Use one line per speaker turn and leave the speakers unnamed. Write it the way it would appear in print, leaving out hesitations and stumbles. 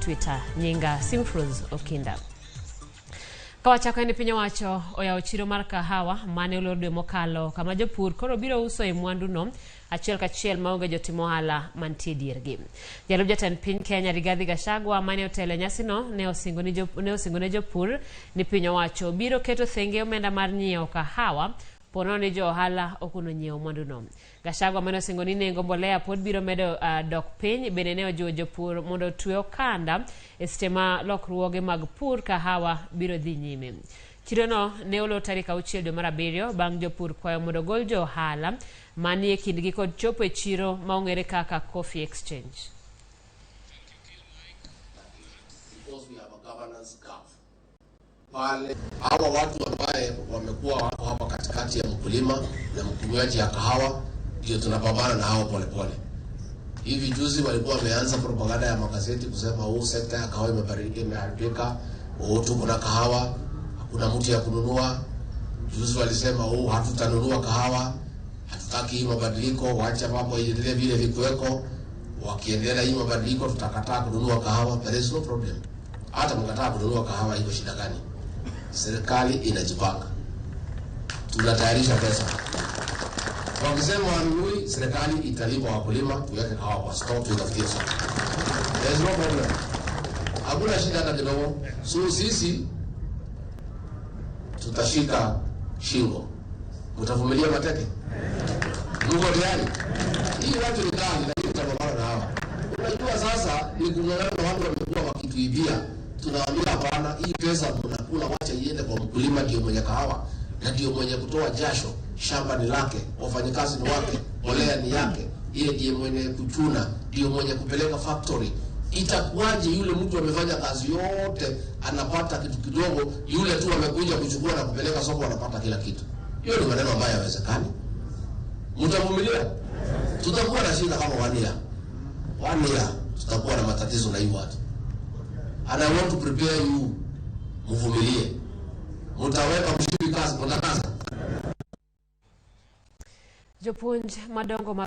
Twitter. Nyinga Simfruz Okinda. Kawachako en piny owacho oyawo chiro mar kahawa mane olor dwe mokalo kama jopur koro biro uso e mwanduno achiel kachiel maonge jotim ohala mantie diergi. Jalup jatend piny Kenya Rigathi Gachagua mane otelo e nyasino ne osingo ni ne osingo ne jopur ni piny owacho biro keto thenge omenda mar nyiewo kahawa ponono ni jo ohala ok nyiewo mwanduno. Gachagua mane osingo ni nengo mbolea pod biro medo dok piny bende ne ojiwo jopur mondo otwe okanda e seche ma lokruoge mag pur kahawa biro dhi nyime. Chirono ne olor tarik 6 dwe mar 7 bang' jopur kwayo mondo ogol jo ohala manie kindgi kod chopo e chiro ma ong'ere kaka Coffee Exchange.
Because we have a governance gap. Pale hawa watu ambaye wamekuwa wako hapa katikati ya mkulima na mkunywaji ya kahawa ndio tunapambana na hao polepole. Hivi juzi walikuwa wameanza propaganda ya magazeti kusema huu sekta ya kahawa imeharibika, huu tuko na kahawa, hakuna mtu ya kununua. Juzi walisema huu hatutanunua kahawa, hatutaki hii mabadiliko, wacha mambo iendelee vile vikuweko. Wakiendelea hii mabadiliko tutakataa kununua kahawa. There is no problem. Hata mkataa kununua kahawa, iko shida gani? Serikali inajipanga, tunatayarisha pesa. Wakisema wanunui, serikali italipa wakulima, tuweke kahawa kwa store, tuitafutie soko. There is no problem, hakuna shida hata kidogo. So sisi tutashika shingo, mtavumilia mateke? Mko tayari? Hii watu ni kali, lakini tutapambana na hawa. Unajua sasa ni kung'ang'ana na watu wamekuwa wakituibia. Tunawaambia hapana, hii pesa mnakula, wacha iende kwa mkulima, ndio mwenye kahawa na ndio mwenye kutoa jasho. Shamba ni lake, wafanyikazi ni wake, mbolea ni yake, yeye ndiye mwenye kuchuna, ndio mwenye kupeleka factory. Itakuwaje yule mtu amefanya kazi yote anapata kitu kidogo, yule tu amekuja kuchukua na kupeleka soko anapata kila kitu? Hiyo ni maneno ambayo hayawezekani. Mtavumilia? Tutakuwa na shida kama one year. One year tutakuwa na matatizo na hii watu. And I want to prepare you, mvumilie. Mtaweka mshipi kazi, mtakaza.
Jopuonj madongo mag